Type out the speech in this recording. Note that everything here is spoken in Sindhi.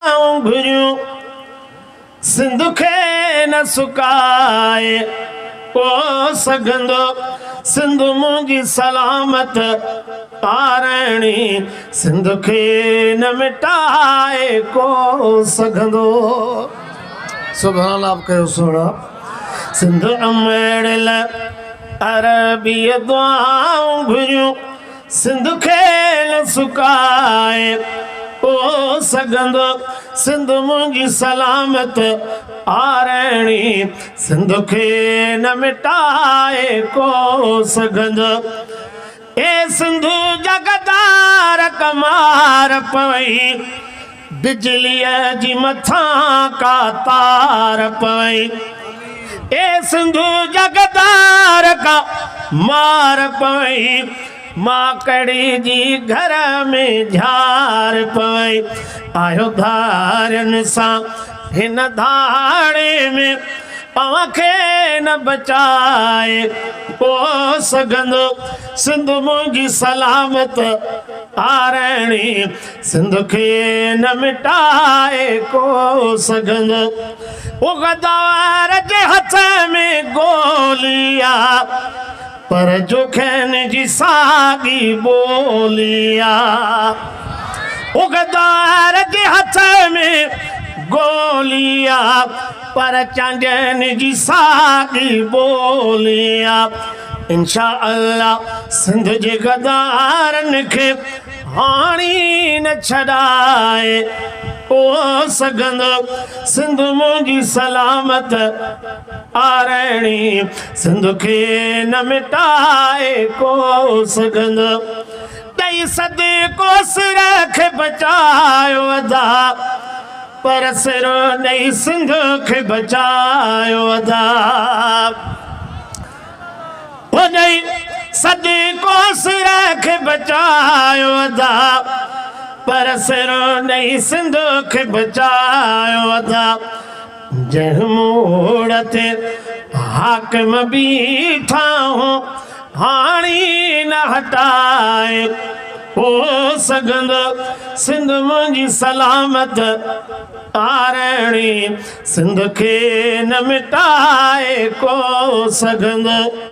دعائون گهريون، سنڌ کي نه سڪائي ڪو سگهندو، سنڌ منهنجي سلامت آرڻي، سنڌ کي نه مٽائي ڪو سگهندو. سبحان الله به ڪيو سهڻا. سنڌ امڙ لاء عربيء دعائون گهريون، سنڌ کي نه سڪائي ڪو سگهندو، سنڌ منهنجي سلامت آرڻي، سنڌ کي نه مٽائي ڪو سگهندو. اي سنڌ جا غدار ڪمار پوين، بجليء جي مٿان ڪا تار پوين. اي سنڌو جا غدار ڪا مار پوين، ماڪڙي جي گهر ۾ جهار پوين. آيو ڌارين سان هن ڌاڙي ۾، اوهان کي نه بچائي ڪو سگهندو. سنڌ منهنجي سلامت آرڻي، سنڌ کي نه مٽائي ڪو سگهندو. او غدار جي هٿ ۾ گولي آ، پر جوکين جي ساڳي ٻولي آ. او غدار جي هٿ ۾ گولي آ، پر چانڊين جي ساڳي ٻولي آ. انشاء الله سنڌ جي غدارن کي هاڻي نه ڇڏائي ڪو سگهندو. سنڌ منهنجي سلامت آرڻي، سنڌ کي نه مٽائي ڪو سگهندو. ڏئي صدقو سر کي بچايو ادا، پر سر ڏئي سنڌ کي بچايو ادا. ڏئي صدقو سر کي بچايو ادا، پر سر ڏئي سنڌ کي بچايو ادا. جنهن موڙ تي حاڪم بيٺا هون، هاڻي نه هٽائي ڪو سگهندو. سنڌ منهنجي سلامت آرڻي، سنڌ کي نه مٽائي ڪو سگهندو.